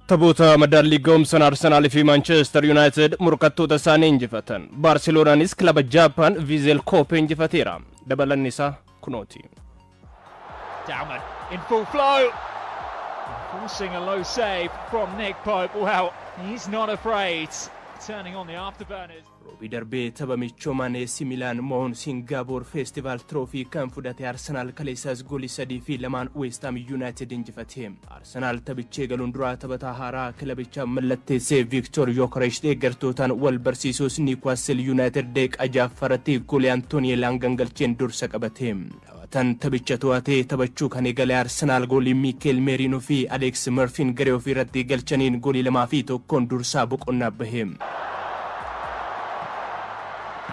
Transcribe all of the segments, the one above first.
Taphoota madaallii ga'umsaan Arsenaalii fi Manchester United morkattoota isaanii injifatan. Baarseloonaanis kilaba Jaapaan Viizel Koopee injifateera. Dabalanni isaa kunooti. Dowman in full flow. Forcing a low save from Nick Pope. Well, he's not afraid. Turning on the afterburners. Roobii darbee tapha michoomaan AC Milaan mo'uun Singaappoor Feestivaal Tiroofii kan fudhate Arsenaal kaleessaas goolii 3-2 West Ham United injifate. Arsenaal taphicha galuun duraa taphataa haaraa kilabichaa mallatteessee Victor Yokeresh deeggartootaan wal barsiisuus Newcastle United daqiiqaa ja'affaarratti goolii Antoonii Laangan galcheen dursa qabate. Taphataan taphicha to'atee taphachuu kan eegale Arsenaal goolii Miikeel Meerinoo fi Aleeks Murfiin garee ofii irratti galchaniin goolii 2-1 dursaa boqonnaa bahe.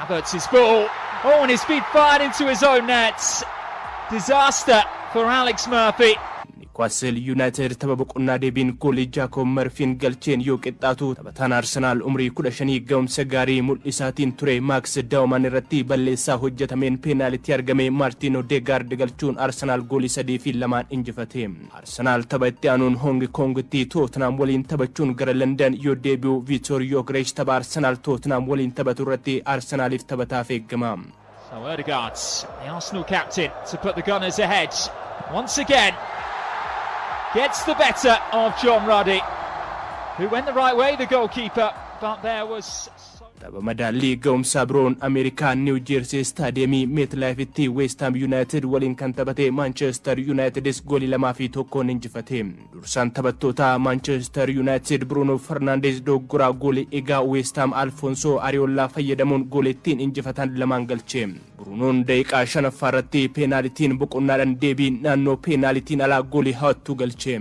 Havertz's ball. Oh, and his feet fired into his own nets. Disaster for Alex Murphy. Newcastle United tapha boqonnaa deebiin goolii Jaakob Murfiin galcheen yoo qixxaatu, taphataan Arsenaal umrii 15 ga'umsa gaarii mul'isaatiin ture Maaks Daawman irratti balleessaa hojjetameen peenaalitii argame Maartiin Odeegaard galchuun Arsenaal goolii 3-2 injifate. Arsenaal tapha itti aanuun Hong Kongitti Tottenham waliin taphachuun gara London yoo deebi'u, Viitor Yokeresh tapha Arsenaal Tottenham waliin taphatu irratti Arsenaaliif taphataaf eegama. So Odegaard, the Arsenal captain, to put the Gunners ahead. Once again, gets the better of John Ruddy, who went the right way, the goalkeeper, but there was. Tapha madaallii ga'umsaa biroon Ameerikaa Niw Jeersii istaadiyeemii Meetlaayifitti West Ham United waliin kan taphate Manchester Unitedis goolii 2-1 injifate. Dursaan taphattoota Manchester United Bruno Fernandes doggoraa goolii eegaa West Ham Alfonso Areola fayyadamuun goolii ittiin injifatan lamaan galche. Brunoon daqiiqaa shanaffaa irratti peenaalitiin boqonnaadhaan deebiin naannoo peenaalitiin alaa goolii hawwattuu galche.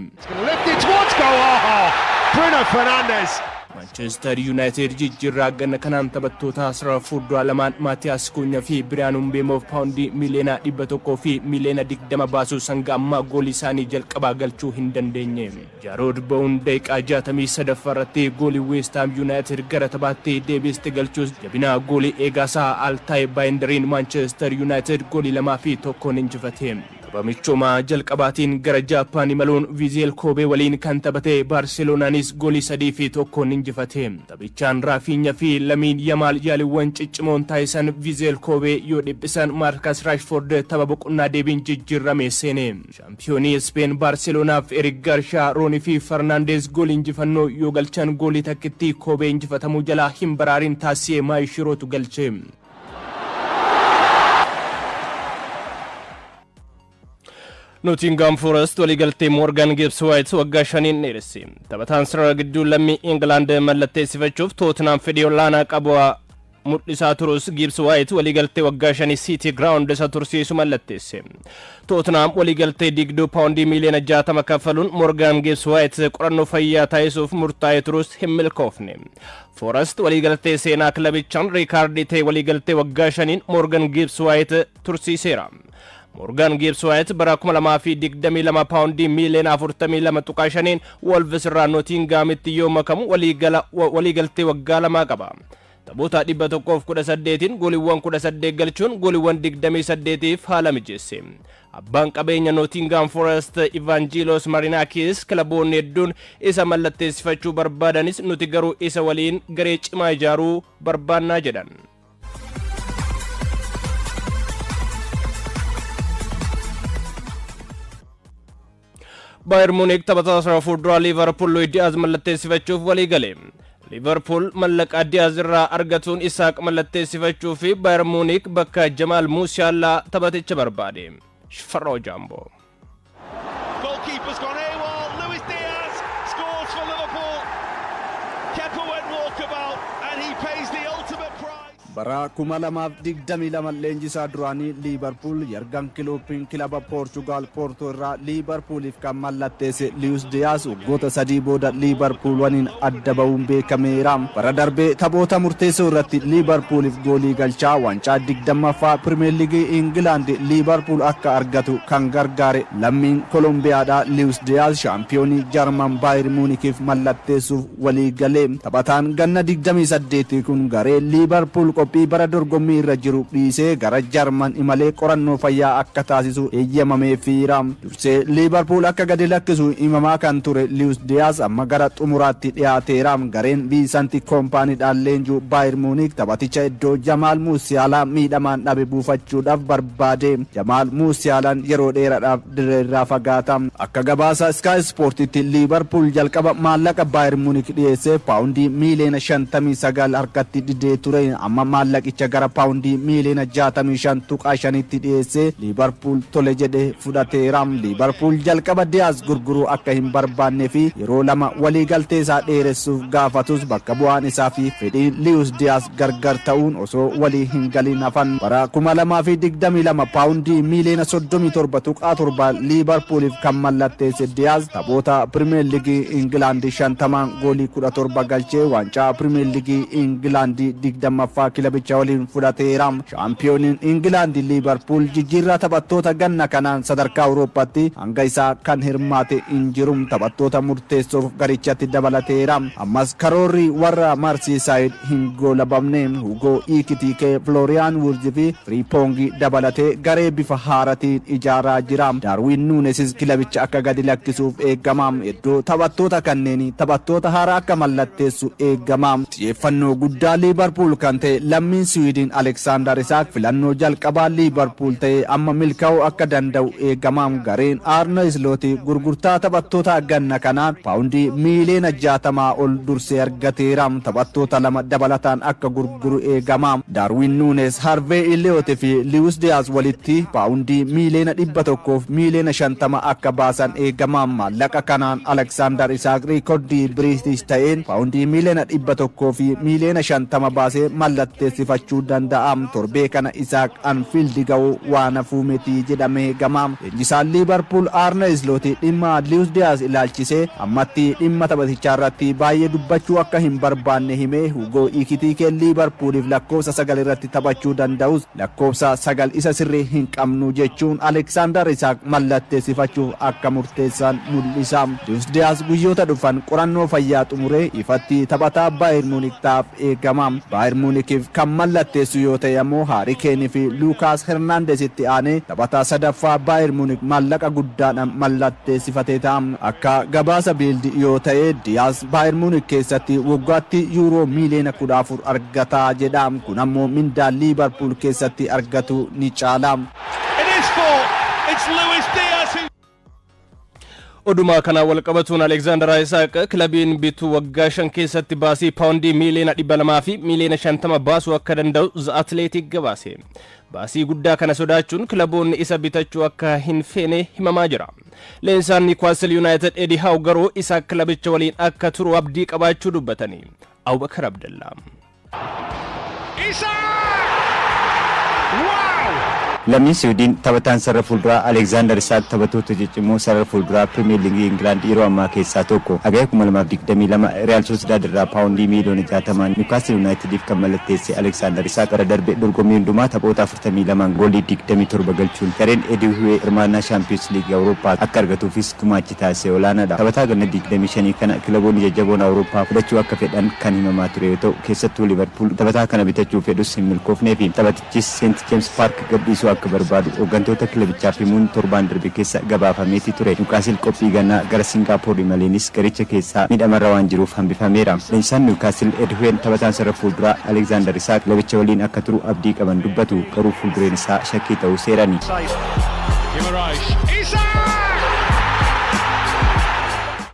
Bruno Fernandes. Manchester United jijjiirraa ganna kanaan taphattoota sarara fuulduraa lamaan Maatiyaas Kunya fi Biriyaan Mbeemoof paawundii miiliyoona 100 fi miiliyoona 20 baasuus hanga ammaa goolii isaanii jalqabaa galchuu hin dandeenye. Jaarood Ba'uun daqiiqaa 63ffaa irratti goolii West Ham United gara taphaatti deebiste galchuus, jabina goolii eegaasaa Altaay Baayindariin Manchester United goolii 2-1 injifate. Tapha michoomaa jalqabaatiin gara Jaappaan imaluun Viizeel Koobee waliin kan taphate Baarseloonaanis goolii 3-1 injifate. Taphichaan Raafiinya fi Lamiin Yamaal yaaliiwwan ciccimoon taasisan Viizeel Koobee yoo dhiphisan, Maarkas Raashford tapha boqonnaa deebiin jijjiirame seene. Shaampiyoonii Speen Baarseloonaaf Erik Gaarshaa, Roonii fi Farnaandeez goolii injifannoo yoo galchan, goolii takkitti Koobee injifatamuu jalaa hin baraarin taasisee Maayishirootu galche. Nottingham Forest waliigaltee Morgan Gibbs White waggaa 5n dheeresse. Taphataan sarara gidduu lammii England mallatteessifachuuf Tottenham fedhii olaanaa qabu mul'isaa turus, Gibbs White waliigaltee waggaa 5 City Ground isa tursiisu mallatteesse. Tottenham waliigaltee digduu paawundii miiliyoona 60 kaffaluun Morgan Gibbs White qorannoo fayyaa taasisuuf murtaa'ee turus hin milkoofne. Forest waliigaltee seenaa kilabichaan riikaardii ta'e waliigaltee waggaa 5n Morgan Gibbs White tursiiseera. Morgan Gibbs White bara 2022 paawundii miiliyoona 42.5n Wolves irraa Nottinghamitti yoo makamu waliigaltee waggaa 2 qaba. Taphoota 118n gooliiwwan 18 galchuun gooliiwwan 28f haala mijeesse. Abbaan qabeenya Nottingham Forest Evangelos Marinakis kilaboonni hedduun isa mallatteessifachuu barbaadanis, nuti garuu isa waliin garee cimaa ijaaruu barbaannaa jedhan. Bayern Munich taphataa sarara fuulduraa Liverpool Luis Diaz mallatteessifachuuf walii gale. Liverpool mallaqa Diaz irraa argatuun Isaaq mallatteessifachuu fi Bayern Munich bakka Jamaal Musiala taphaticha barbaade. Shifarroo Jaamboo. Goalkeeper's gone AWOL. Luis Diaz scores for Liverpool. Kepa went walkabout and he pays the ultimate price. Bara 2022 leenjisaa duraanii Liibarpuul Yargan Kilooppiin kilaba Poorchugaal Poortoo irraa Liibarpuuliif kan mallatteesse Liyus Diyaas waggoota 3 booda Liibarpuul waliin adda ba'uun beekameera. Bara darbee taphoota murteessoo irratti Liibarpuuliif goolii galchaa waancaa 20ffaa Pirimeer Liigii Ingilaand Liibarpuul akka argatu kan gargaare lammiin Kolombiyaadhaa Liyus Diyaas shaampiyoonii Jarman Baayir Muunikiif mallatteessuuf walii galee. Taphataan ganna 28 kun garee Liibarpuul Qophii bara dorgommii irra jiru dhiisee gara Jarman imalee qorannoo fayyaa akka taasisu eeyyamameefiira. Dursee Liibarpuul akka gadi lakkisu himamaa kan ture Luis Diaz amma gara xumuraatti dhiyaateera. Gareen Viisanti Koompaaniidhaan leenjuu Baayir Muunik taphaticha iddoo Jamaal Muusiyaalaa miidhamaan dhabe buufachuudhaaf barbaade. Jamaal Muusiyaalaan yeroo dheeraadhaaf dirree irraa fagaata. Akka gabaasa Sky Sportitti Liibarpuul jalqaba maallaqa Baayir Muunik dhiyeessee paawundii miiliyoona 59 harkatti didee ture. Amma maallaqicha gara paawundii miiliyoona 65.5tti dhiyeessee Liibarpuul tole jedhee fudhateera. Liibarpuul jalqaba Diyaaz gurguruu akka hin barbaannee fi yeroo lama waliigaltee isaa dheeressuuf gaafatus, bakka bu'aan isaa fi fedhiin Liwus Diyaaz gargar ta'uun osoo walii hin galin hafan. Bara 2022 paawundii miiliyoona 37.7 Liibarpuuliif kan mallatteesse Diyaaz taphoota Pirimeer Liigii Ingilaandii 50n goolii 17 galchee waancaa Pirimeer Liigii Ingilaandii 20ffaa kilabicha waliin fudhateera. Shaampiyooniin Ingilaandii Liibarpuul jijjiirraa taphattoota ganna kanaan sadarkaa Awurooppaatti hanga isaa kan hirmaate hin jiru, taphattoota murteessoof garichatti dabalateera. Ammas karoorri warra Marsiisaayid hin goolabamne. Hugoo Iikitiikee, Flooriyaan Wurzi fi Firiipoongi dabalatee garee bifa haaratiin ijaaraa jira. Daarwiin Nuunesis kilabicha akka gadi lakkisuuf eegama. Iddoo taphattoota kanneen taphattoota haaraa akka mallatteessu eegama. Xiyyeeffannoo guddaa Liibarpuul kan ta'e lammiin Siwiidin Aleksaandar Isaak filannoo jalqabaa Liibarpuul ta'e amma milkaa'uu akka danda'u eegama. Gareen Aarne Islooti gurgurtaa taphattoota ganna kanaan paawundii miiliyoona 60 ol dursee argateera. Taphattoota lama dabalataan akka gurguru eegama. Daarwiin Nuunes, Harvee Iliyoot fi Liwus Diyaaz walitti paawundii miiliyoona 100f miiliyoona 50 akka baasan eegama. Maallaqa kanaan Aleksaandar Isaak riikordii Biriitish ta'een paawundii miiliyoona 100 fi miiliyoona 50 baasee mallatteessifachuu danda'a. Torbee kana Isaak Anfiildi ga'uu waan hafuu miti jedhamee eegama. Leenjisaan Liibarpuul Aarne Islooti dhimma Liwus Diyaaz ilaalchisee ammatti dhimma taphatichaa irratti baay'ee dubbachuu akka hin barbaanne himee, Hugoo Ikitiikee Liibarpuuliif lakkoofsa 9 irratti taphachuu danda'us, lakkoofsa 9 isa sirrii hin qabnu jechuun Aleksaandar Isaak mallatteessifachuuf akka murteessan mul'isa. Luis Diyaaz guyyoota dhufan qorannoo fayyaa xumuree ifatti taphataa Baayir Muunik ta'aaf eegama. Baayir Muunikiif kan mallatteessu yoo ta'e ammoo Haarii Keenii fi Luukaas Hernaandezitti aanee taphataa sadaffaa Baayir Muunik maallaqa guddaadhaan mallatteessifatee ta'a. Akka gabaasa Biildi yoo ta'e, Diyaaz Baayir Muunik keessatti waggaatti yuuroo miiliyoona 14 argataa jedha. Kun ammoo mindaa Liibarpuul keessatti argatu ni caala. It is four. It's Luis Diaz who Oduma kanaan wal qabatuun, Alekzaandar Isaaq kilabiin bituu waggaa 5 keessatti baasii paawundii miiliyoona 250 baasuu akka danda'u The Athletic gabaase. Baasii guddaa kana sodaachuun kilaboonni isa bitachuu akka hin feene himamaa jira. Leenjisaan Newcastle United Eddie Howe garuu isa kilabicha waliin akka turu abdii qabaachuu dubbatanii. Abubakar Abdallaa. Isak! Wow! Lammiin Siwiidin taphataan sarara fuulduraa Alekzaandar Isaak taphattoota ciccimoo sarara fuulduraa Pirimeer Liigii Ingilaand yeroo ammaa keessaa tokko. Hagaya 2022 Real Sociedad irraa paawundii miiliyoona 60n Newcastle Unitediif kan mallatteesse Alekzaandar Isaak bara darbe dorgommii hundumaa taphoota 42 goolii 27 galchuun gareen Eddie Howe hirmaannaa Shaampiyoons Liigii Awurooppaa akka argatuufis gumaachi taasise olaanaadha. Taphataa ganna 25 kana kilaboonni jajjaboon Awurooppaa fudhachuu akka fedhan kan himamaa ture yoo ta'u, keessattuu Liverpool taphataa kana bitachuu fedhus hin milkoofnee fi taphatichis St James Park gadhiisuu akka barbaadu hooggantoota kilabichaaf himuun torbaan darbe keessa gabaafameeti ture. Newcastle qophii gannaa gara Singaappoor imaleenis garicha keessaa miidhamarra waan jiruuf hambifameera. Leenjisaan Newcastle Eddie Howe taphataan sarara fuulduraa Alexander Isak kilabicha waliin akka turu abdii qaban dubbatu, garuu fuuldureen isaa shakkii ta'uu seerani. Guimaraes. Isak!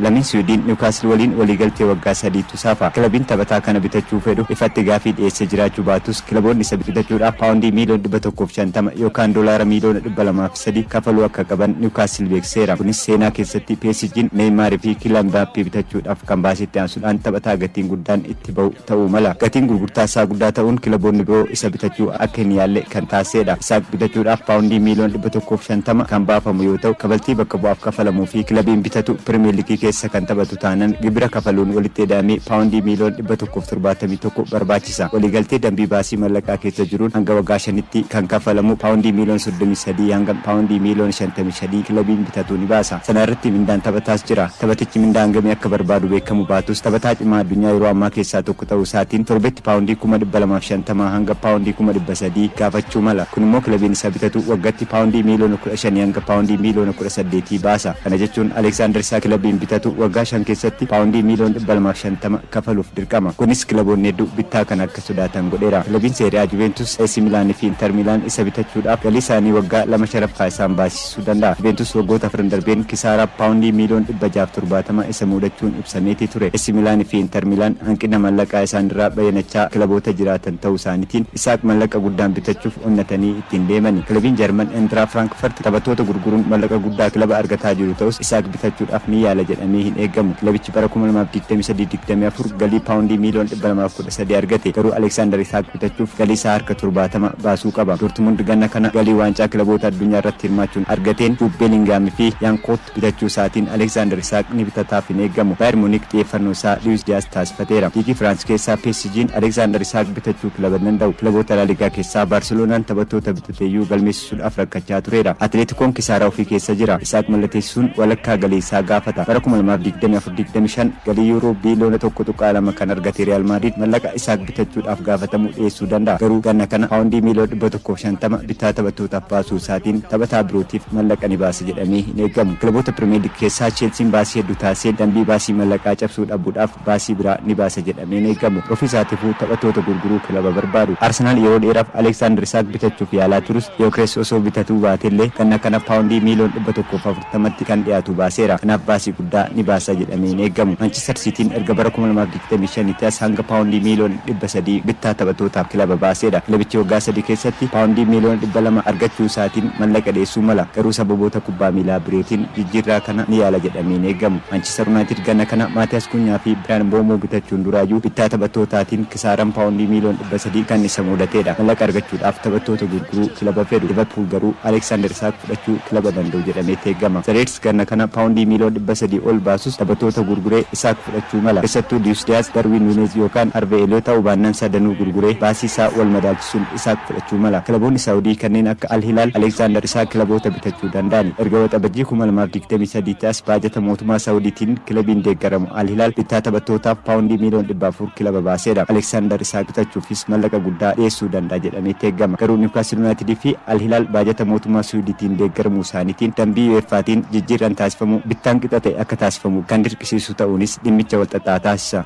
Lammiin Siwiidin Newcastle waliin waliigaltee waggaa 3tu saafa. Kilabiin taphataa kana bitachuu fedhu ifatti gaafii dhiyeessee jiraachuu baatus, kilaboonni isa bitachuudhaaf paawundii miiliyoona 150 yookaan doolaara miiliyoona 203 kafaluu akka qaban Newcastle beeksiseera. Kunis seenaa keessatti PSG'n Neymar fi Kylian Mbappé bitachuudhaaf kan baasetti aansuudhaan taphataa gatiin guddaan itti ba'u ta'uu mala. Gatiin gurgurtaa isaa guddaa ta'uun kilaboonni biroo isa bitachuu akka hin yaalle kan taasisedha. Isaak bitachuudhaaf paawundii miiliyoona 150 kan baafamu yoo ta'u, kafaltii bakka bu'aaf kafalamuu fi kilabiin bitatu Pirimeer Liigii keessa kan taphatu taanan gibira kafaluun walitti hidhamee paawundii miiliyoona 171 barbaachisa. Waliigaltee dambii baasii mallaqaa keessa jiruun hanga waggaa 5tti kan kafalamu paawundii miiliyoona 33 hanga paawundii miiliyoona 53 kilabiin bitatu ni baasa. Sana irratti mindaan taphataas jira. Taphatichi mindaa hangamii akka barbaadu beekamu baatus taphataa cimaa addunyaa yeroo ammaa keessaa tokko ta'uu isaatiin torbetti paawundii 250,000 hanga paawundii 300,000 gaafachuu mala. Kun immoo kilabiin isaa bitatu waggaatti paawundii miiliyoona 15 hanga paawundii miiliyoona 18 baasa. Kana jechuun Aleksaandar Isaak kilabiin bitatu waggaa 5 keessatti paawundii miiliyoona 250 kafaluuf dirqama. Kunis kilaboonni hedduu bittaa kana akka sodaatan godheera. Kilabiin Serie A Juventus, AC Milan fi Inter Milan isa bitachuudhaaf galii isaanii waggaa 2 sharaffaa isaan baasisuu danda'a. Juventus waggoota 4 darbeen kisaaraa paawundii miiliyoona 670 isa mudachuun ibsameetii ture. AC Milan fi Inter Milan hanqina mallaqaa isaan irraa bayyanachaa kilaboota jiraatan ta'uu isaaniitiin Isaak mallaqa guddaan bitachuuf onnatanii ittiin deemani. Kilabiin Jarman Eintracht Frankfurt taphattoota gurguruun mallaqa guddaa kilaba argataa jiru ta'us Isaak bitachuudhaaf ni yaala jedhamee hin eegamu. Kilabichi bara 2023-24 galii paawundii miiliyoona 213 argate. Garuu Aleksaandar Isaak bitachuuf galii isaa harka 70 baasuu qaba. Dortmund ganna kana galii waancaa kilaboota addunyaa irratti hirmaachuun argateen Jude Bellingham fi Yankoot bitachuu isaatiin Aleksaandar Isaak ni bitataaf hin eegamu. Bayern Munich xiyyeeffannoo isaa Luis Diaz taasifateera. Liigii Firaans keessaa PSG'n Aleksaandar Isaak bitachuu kilaba danda'u. Kilaboota La Ligaa keessaa Barceloonaan taphattoota bitateeyyuu galmeessisuudhaaf rakkachaa tureera. Atleticoon kisaaraa ofii keessa jira. Isaak mallatteessisuun walakkaa galii isaa gaafata. Bara 2024-25 galii yuuroo biiliyoona 1.2 kan argate Real Madrid mallaqa Isaak bitachuudhaaf gaafatamu dhiyeessuu danda'a. Garuu ganna kana paawundii miiliyoona 150 bittaa taphattootaaf baasuu isaatiin taphataa birootiif mallaqa ni baasa jedhamee hin eegamu. Kilaboota Premier League keessaa Chelsiin baasii hedduu taasisee dambii baasii mallaqaa cabsuu dhabuudhaaf baasii biraa ni baasa jedhamee hin eegamu. Ofii isaatiifuu taphattoota gurguruu kilaba barbaadu. Arsenaal yeroo dheeraaf Aleksaandar Isaak bitachuuf yaalaa turus Gyökeres osoo bitatuu baatellee ganna kana paawundii miiliyoona 140tti kan dhiyaatu baaseera. Kanaaf baasii guddaa ni baasa jedhamee hin eegamu. Manchester Cityin erga bara 2025 as hanga paawundii miiliyoona 300 bittaa taphattootaaf kilaba baaseedha. Kilabichi waggaa 3 keessatti paawundii miiliyoona 200 argachuu isaatiin mallaqa dhiyeessuu mala. Garuu sababoota kubbaa miilaa birootiin jijjiirraa kana ni yaala jedhamee hin eegamu. Manchester United ganna kana Maatiyaas Kunyaa fi Biraan Mbeumo bitachuun duraayyuu bittaa taphattootaatiin kisaaraan paawundii miiliyoona 300 kan isa mudateedha. Mallaqa argachuudhaaf taphattoota gurguruu kilaba fedhu. Liverpool garuu Aleksaandar Isaak fudhachuu kilaba danda'u jedhamee eegama. The Reds ganna kana paawundii miiliyoona 300 ol baasus taphattoota gurguree Isaak fudhachuu mala. Keessattuu Luis Diaz, Darwin Nunez yookaan Harvey Elliott ta'uu baannaan sadanuu gurguree baasii isaa wal madaalchisuun Isaak fudhachuu mala. Kilaboonni Saawudii kanneen akka Al Hilal Aleksaandar Isaak kilaboota bitachuu danda'an. Erga waxabajjii 2023 as baajata mootummaa Saawudiitiin kilabiin deeggaramu Al Hilal bittaa taphattootaaf paawundii miiliyoona 400 kilaba baaseedha. Aleksaandar Isaak bitachuufis mallaqa guddaa dhiyeessuu danda'a jedhamee eegama. Garuu Newcastle United fi Al Hilal baajata mootummaa Saawudiitiin deeggaramuu isaaniitiin dambii UEFAtiin jijjiirraan taasifamu bittaan qixa ta'e akka taasifamu kan dirqisiisu ta'uunis dhimmicha walxaxaa taasisa.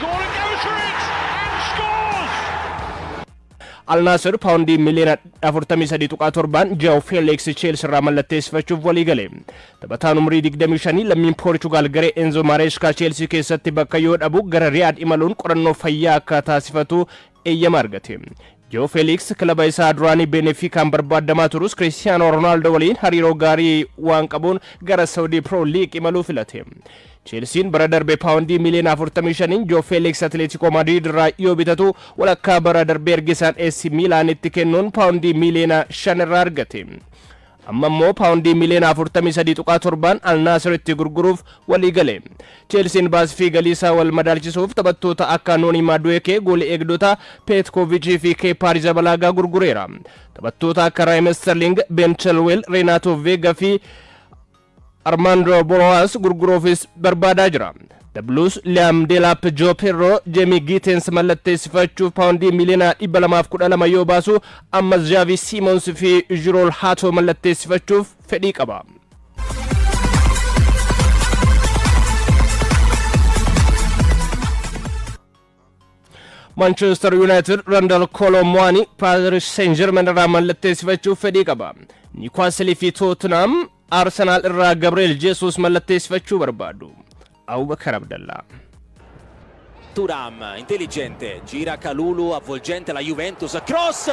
Gordon goes for it and scores! Al Nassr paawundii miliyoona 43.7 Joao Felix Chelsea irraa mallatteessifachuuf walii gale. Taphataan umurii 25 lammiin Poorchugaal garee Enzo Maresca Chelsea keessatti bakka yoo dhabu gara Riyaad imaluun qorannoo fayyaa akka taasifatu eeyyama argate. Joao Felix kilaba isaa duraanii Benefikaan barbaadamaa turus Cristiano Ronaldo waliin hariiroo gaarii waan qabuun gara Saudi Pro League imaluu filate. Chelsiin bara darbe paawundii miliyoona 45 Joao Felix Atletico Madrid irraa yoo bitatu walakkaa bara darbee ergisaan AC Milaanitti kennuun paawundii miliyoona 5 irraa argate. Amma immoo paawundii miliyoona 43.7 Al Nassritti gurguruuf walii gale. Chelsiin baasii fi galii isaa wal madaalchisuuf taphattoota akka Noni Madueke, goolii eegdota Petkovic fi Kepa Arrizabalaga gurgureera. Taphattoota akka Raheem Sterling, Ben Chilwell, Renato Vega fi Armando Brojas gurguruufis barbaadaa jira. The Blues Liam Delap, Joe Pedro, Jamie Gittens mallatteessifachuuf paawundii miliyoona 212 yoo baasu ammas Xavi Simons fi Jorrel Hato mallatteessifachuuf fedhii qaba. Manchester United Randal Kolo Muani Paris Saint-Germain irraa mallatteessifachuuf fedhii qaba. Newcastle fi Tottenham Arsenal irraa Gabriel Jesus mallatteessifachuu barbaadu. Abubakar Abdallaa. Thuram, intelligente, gira Kalulu, avvolgente la Juventus, cross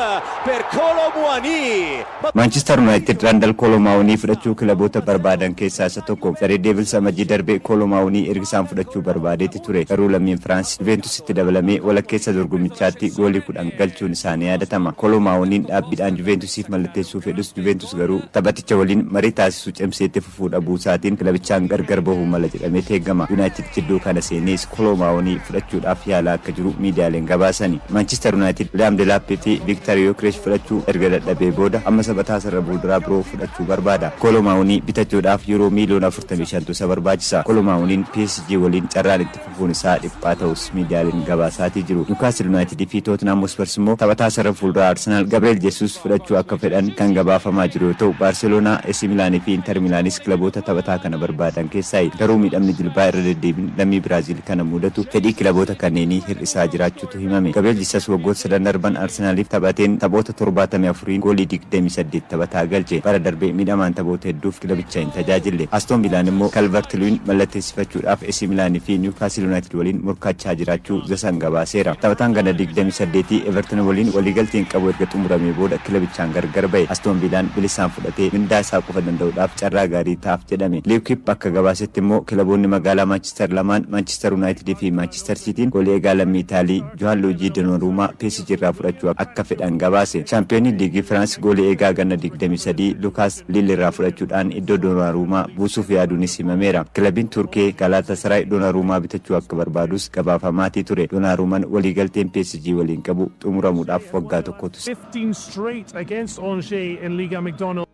per Kolo Muani. Manchester United Randal Kolo Muani fudhachuu kilaboota barbaadan keessaa isa tokko. Saree Devils amajjii darbee Kolo Muani ergisaan fudhachuu barbaadeeti ture. Garuu lammiin Firaans Juventusitti dabalamee walakkeessa dorgommichaatti goolii 10 galchuun isaanii yaadatama. Kolo Muaniin dhaabbiidhaan Juventusiif mallatteessuu fedhus, Juventus garuu taphaticha waliin marii taasisuu cimseetti fufuu dhabuu isaatiin kilabichaan gargar bahuu mala jedhamee eegama. United jidduu kana seenees Kolo Muani fudhachuudhaaf yaalaa akka jiru miidiyaaleen gabaasani. Manchester United Liam Delap fi Victor Gyökeres fudhachuu erga dadhabee booda amma taphataa sarara fuulduraa biroo fudhachuu barbaada. Kolo Muani bitachuudhaaf yeroo miiliyoona 45 isa barbaachisa. Kolo Muaniin PSG waliin carraan itti fufuun isaa dhiphaa ta'us miidiyaaleen gabaasaatii jiru. Newcastle United fi Tottenham Hotspur immoo taphataa sarara fuulduraa Arsenal Gabriel Jesus fudhachuu akka fedhan kan gabaafamaa jiru yoo ta'u, Barcelona, AC Milan fi Inter Milanis kilaboota taphataa kana barbaadan keessaayi. Garuu miidhamni jilbaa irra deddeebiin lammii Biraazil kana mudatu fedhii kilaboota kanneenii hir'isaa jiraachuutu himame. Gabriel Jesus waggoota sadan darban Arsenaaliif taphateen taphoota 74 goolii 28 taphataa galche. Bara darbee miidhamaan taphoota hedduuf kilabicha hin tajaajille. Aston Villaan immoo Calvert Lewin mallatteessifachuudhaaf AC Milan fi Newcastle United waliin morkachaa jiraachuu The Sun gabaaseera. Taphataan gana 28 Everton waliin waliigalteen qabu erga xumuramee booda kilabichaan gargar ba'e. Aston Villaan bilisaan fudhatee mindaa isaa qofa danda'uudhaaf carraa gaarii ta'aaf jedhame. L'Equipe akka gabaasetti immoo kilaboonni magaalaa Manchester lamaan, Manchester United fi Manchester Cityin, goolii eegaa lammii Itaalii Gianluigi Donnarumma PSG irraa fudhachuu akka fedhan gabaase. Shaampiyoonii liigii Firaans goolii eegaa ganna 23 Lukaas Lille irraa fudhachuudhaan iddoo Donnarumma buusuuf yaaduunis himameera. Kilabiin Turkee Galatasaray Donnarumma bitachuu akka barbaadus gabaafamaatii ture. Donnarummaan waliigalteen PSG waliin qabu xumuramuudhaaf waggaa tokkotu 15 straight against Angers in Liga McDonald.